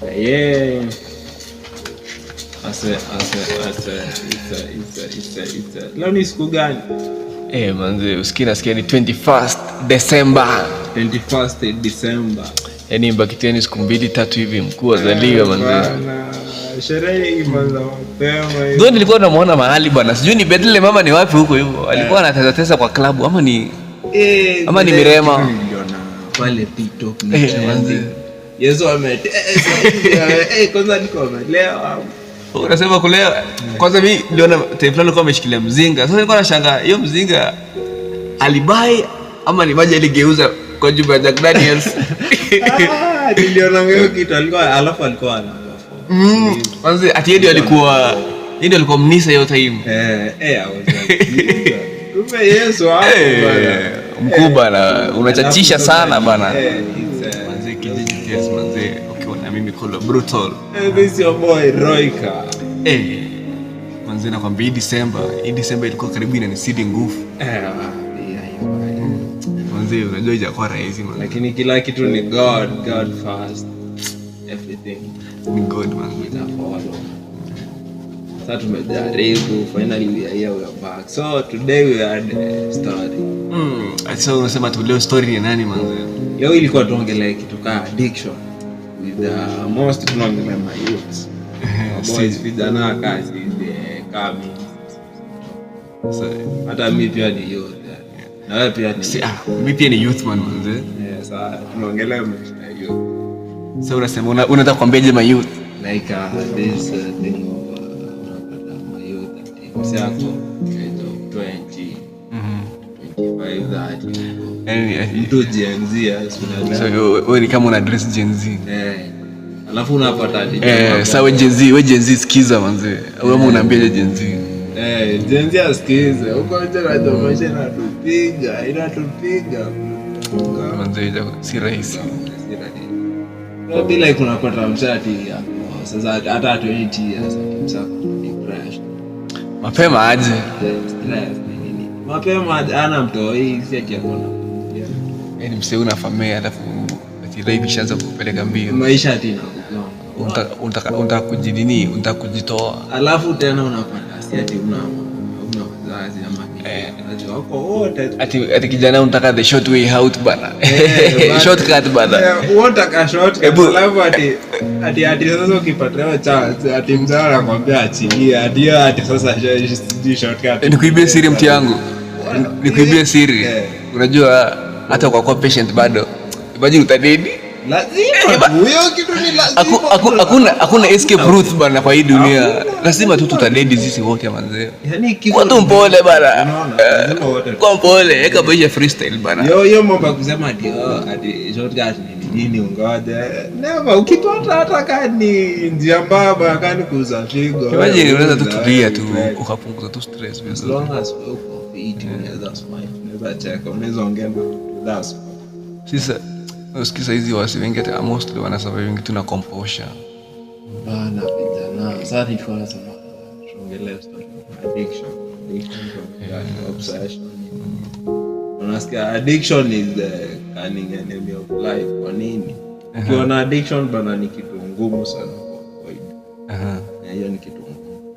Yeah. Ase, ase, ase, it's a, it's a, it's a, it's a. Leo ni siku gani? Eh, manze, usikii nasikia ni 21st December. 21st December. Yaani mbakitieni siku mbili tatu hivi mkuu azaliwe, manze. Bana, sherehe imeanza mapema hivi. Ndio nilikuwa namuona mahali bwana. Sijui ni Bethlehem ama ni wapi huko hivyo. Alikuwa anatesa tesa kwa klabu ama ni Eh, ama ni vile Mirema. kitu niliona pale TikTok ni Eh, trending. manze. Yesu ametesa hivi, eh, kwanza niko amelewa. Unasema kulewa. Kwanza mimi niliona time fulani alikuwa ameshikilia mzinga. Sasa nilikuwa nashangaa hiyo mzinga alibai ama ni maji aligeuza kwa jumba ya Jack Daniels. Ah, niliona hiyo kitu alikuwa, alafu alikuwa ana perform. Kwanza ati yeye ndio alikuwa mnisa hiyo time. Eh, eh, I was like, Jesus. Kumbe Yesu hapo Eh, bana. mkuu bana, unachachisha Alafu sana sasa, bana. eh, it's, Manze, Kijiji Tales, manze, ukiwa na mimi Kolo Brutal. Eh, this your boy Royka. Eh, manze, nakwambia hii December ilikuwa karibu inanisidi nguvu. Eh, yeah. Manze, unajua ijakuwa rahisi, manze. Lakini kila kitu ni God, God first. Everything Ni God, manze. ita follow. Sasa tumejaribu, finally we are here, we are back. So today we had a story. Sasa unasema tu leo story ni nani, manze? Leo ilikuwa tuongelee kitu kaa addiction. With the most tunaongelea my youths. Boys, vijana kaa sisi, kaa mimi. Sasa Hata mi pia ni youth. Eh. Na wewe pia ni si, ah, mi pia ni youth man, manze. Yeah, sasa tunaongelea maisha ya youth. Sasa unasema unataka kuambiaje my youth? Like this thing of unapata my youth ati msee ako age of 20, 25, 30. Yaani, Mtu Gen Z, yes, unaelewa. So wewe ni kama una address Gen Z. Eh. Alafu unapata ati Eh, sasa we Gen Z, we Gen Z sikiza, manze. Wewe unaambiaje Gen Z? Eh, Gen Z asikize. Huko nje najua maisha inatupiga, inatupiga. Manze, si rahisi. Si rahisi. No, be like unapata msee ati ako sasa hata 20 years, ati msee ako depressed. Mapema aje? Eh, stress ni nini? Mapema ana mtoi, si ati ako na familia. Yaani msee una familia alafu ati life ishaanza kupeleka mbio. Maisha ati inakugonga. Unataka kujinini, unataka kujitoa. Alafu tena unapata si ati una wazazi ama nini. Eh. Wazazi wako wote. Ati kijana unataka the short way out, bana. Eh, Shortcut, bana. Eh, unataka shortcut. Alafu ati sasa ukipata hiyo chance ati mzee anakwambia achilie, ati hiyo ati sasa sijui shortcut. Nikuibie siri, mti yangu. Nikuibie siri. Eh. Unajua hata kwa kuwa patient bado. Imagine utadedi. Lazima tu, hiyo kitu ni lazima. Hakuna escape route, bana, kwa hii dunia. Lazima tu tutadedi sisi wote, manze. Yaani kifo Kwa tu mpole, bana. Unaona, lazima wote. Kwa mpole, weka maisha freestyle, bana. Yo, hiyo mambo ya kusema ati oh, ati shortcut ni nini, ungoje. Never, ukipata hata kama ni njia mbaya bana, kama ni kuuza figo. Imagine unaweza tu uza, tulia tu wewe. ukapunguza tu stress As vizuri. long as uko fit, unaweza smile, unaweza cheka, unaweza ongea na mtu, that's all. Sasa usikiza hizi wasi wengi hata mostly wana survive tu na composure. Bana vijana, sasa nilikuwa nasema tuongelee story of addiction. Addiction, tuongelee obsession. Unasikia addiction is the cunning enemy of life. Kwa nini? Ukiona addiction, bana, ni kitu ngumu sana kuavoid. Na hiyo ni kitu ngumu.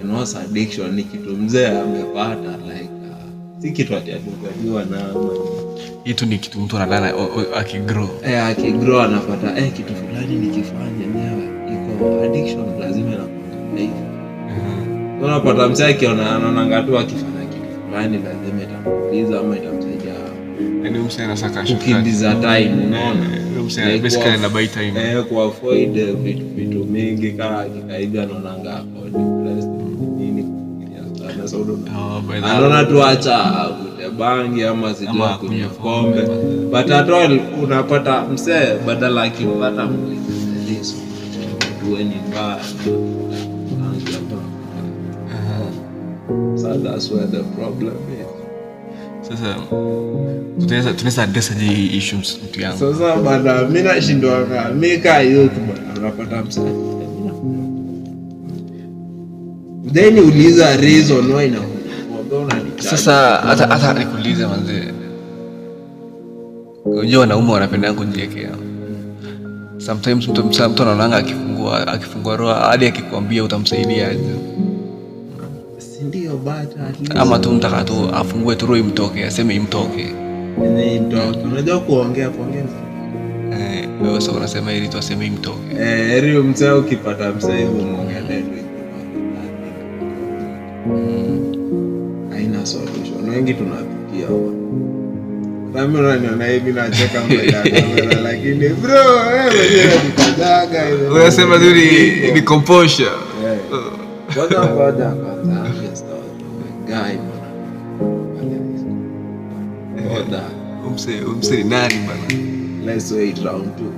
And also addiction ni kitu mzee amepata, like si kitu ati alizaliwa na ama Hii tu ni kitu mtu analana akigrow. Eh, akigrow anapata, eh, kitu fulani nikifanya enyewe iko addiction, lazima inakuanga hivi. Unapata mzee akiona, anaonanga tu akifanya kitu fulani lazima itamuuliza ama itamsaidia Yaani huyu msee anasaka shortcut. kukimbiza time, unaona? Eh, huyu msee Like basically ana buy time. Eh, kuavoid vitu mingi, kama akikaiga anaonanga ako depressed nini, kufikiria sana. So unaona Oh, by the anaona tu acha avute bangi ama sijui Ama akunywe akunywe pombe, but at all unapata msee badala akipata tueni mbaya bangi ama. So that's where the problem is. Sasa tunaweza address aje hii issue, mtu yangu? Sasa bana, mi nashindwanga, mi kaa youth bana, unapata msee then uliza reason why inakuambia unanichaji. Sasa hata nikuulize, manze, unajua wanaume wanapenda kujiekea. Sometimes mtu anaonanga akifungua roho hadi akikwambia utamsaidia aje. Si ndio, but at least Ama tu mtaka tu afungue tu roho imtoke, aseme imtoke. Yenye itoke. Unajua kuongea ni Eh, wewe sasa unasema ili tu aseme imtoke. Eh, heri msee, ukipata msee hivi umwongelee tu, haina solution. Wengi tunapitia huko. Hata mimi unaniona hivi nacheka mbele ya kamera, lakini bro, wewe mwenyewe unajikazaga hivi. Unasema tu ni composure. Eh. Kwanza ngoja kwanza, ambia story. Guy bwana. Ngoja. Umse ni nani bana? Let's wait round two.